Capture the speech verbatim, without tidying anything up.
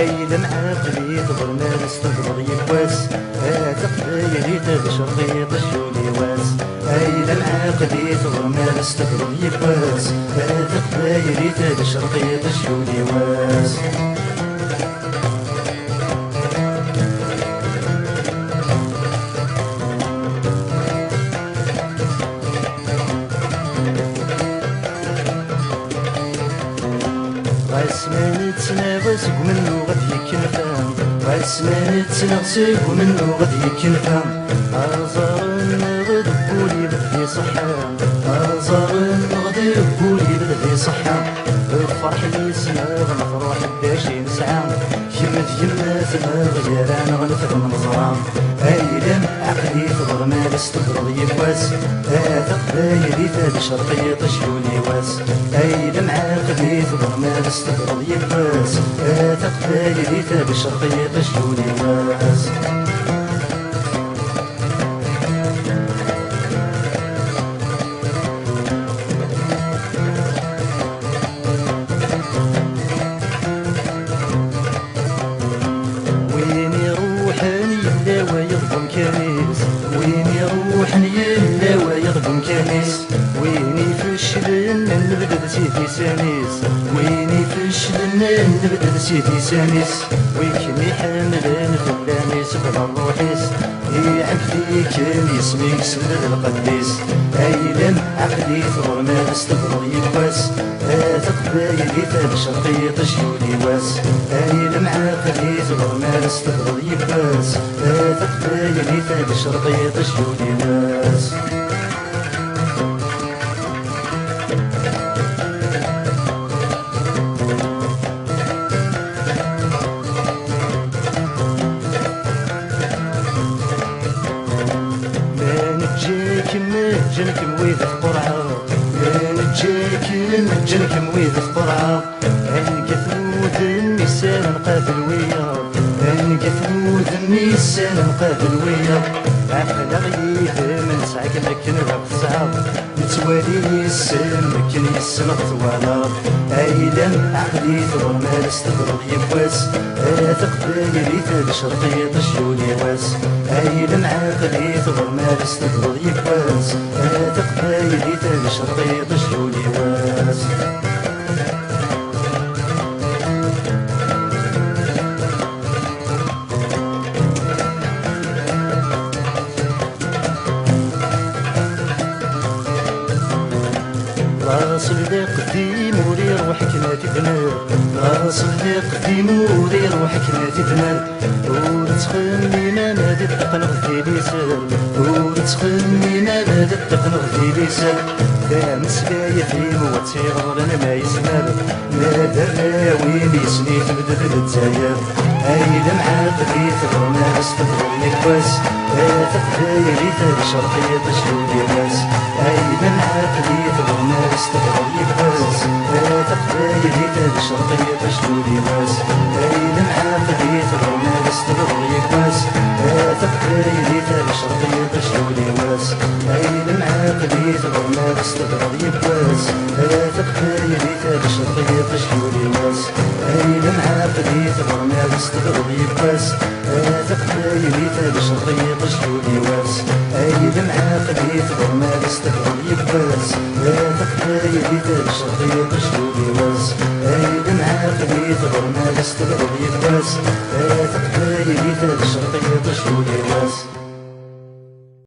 Ay d amɛaqli tɣerma s tebreḍ yiwwas, a taqbaylit d cerqiṭ jjuli wass. Ay d amɛaqli tɣerma s tebreḍ yiwwas, a taqbaylit d cerqiṭ jjuli wass. Ɣas ma nettnaɣ seg umennuɣ ad yekkenfa, ɣas ma nettnaɣ seg umennuɣ ad yekkenfa, aẓar-nneɣ deg wul-iw d ṣṣeḥḥa, aẓar-nneɣ deg wul-iw d ṣṣeḥḥa, lferḥ n yisem-nneɣ nefreḥ d acu i nesɛa. Kemm d yemma-tneɣ gar-aneɣ nefhem neẓra. Ayla-m ɛaqli tɣerma s tebreḍ yiwwas, a taqbaylit d cerqiṭ jjuli wass. Ayla-m ɛaqli tɣerma s tebreḍ yiwwas, a taqbaylit d cerqiṭ jjuli wass. Win iruḥen yella wayeḍ deg umkan-is, win iruḥen yella wayeḍ deg umkan-is, win ifeclen ad nebded si tisan-is, win ifeclen ad nebded si tisan-is, win kem-iḥemmlen fell-am isbel ṛṛuḥ-is. Iɛebd-ikem yisem-ik s lqedd-is. Ayla-m ɛaqli tɣerma s tebreḍ yiwwas, a taqbaylit d cerqiṭ jjuli wass. Ayla-m ɛaqli tɣerma s tebreḍ yiwwas, a taqbaylit d cerqiṭ jjuli wass. Ma neǧǧa-kem, ǧǧan-kem wid tqurɛeḍ. Ma neǧǧa-kem, ǧǧan-kem wid tqurɛeḍ. Anga-t wudem issanen qabil wiyaḍ. Anga-t wudem issanen qabil wiyaḍ. Aql-aɣ yid-m, nesɛa-kem akken daɣ tesɛiḍ. Nettwali yis-m akken yis-neɣ twalaḍ. Ayla-m ɛaqli tɣerma s tebreḍ yiwwas, a taqbaylit d cerqiṭ jjuli wass. Ayla-m ɛaqli tɣerma s tebreḍ yiwwas, a taqbaylit d cerqiṭ jjuli wass. Laṣel d aqdim ur iruḥ akken ad t-id-nerr. Laṣel d aqdim ur iruḥ akken ad t-id-nerr. Ur ttxemmim ama d ṭṭeq neɣ d liser. Ur ttxemmim ama d ṭṭeq neɣ d liser. Tameslayt-im ur tt-iɣḍlen ma yezmer. Ma d arraw-im yesni tebded Lezzayer. Ayla-m ɛaqli tɣerma s tebreḍ yiwwas, a taqbaylit d cerqiṭ jjuli wass. Ayla-m ɛaqli tɣerma s tebreḍ yiwwas, a taqbaylit d cerqiṭ jjuli wass. Ayla-m ɛaqli tɣerma s tebreḍ yiwwas, a taqbaylit d cerqiṭ jjuli wass. Ayla-m ɛaqli tɣerma s tebreḍ yiwwas, a taqbaylit d cerqiṭ jjuli wass. Ayla-m ɛaqli tɣerma s tebreḍ yiwwas, a taqbaylit d cerqiṭ jjuli wass. Ayla-m ɛaqli tɣerma s tebreḍ yiwwas, a taqbaylit d cerqiṭ jjuli wass. Ayla-m ɛaqli tɣerma s tebreḍ yiwwas, a taqbaylit d cerqiṭ jjuli wass.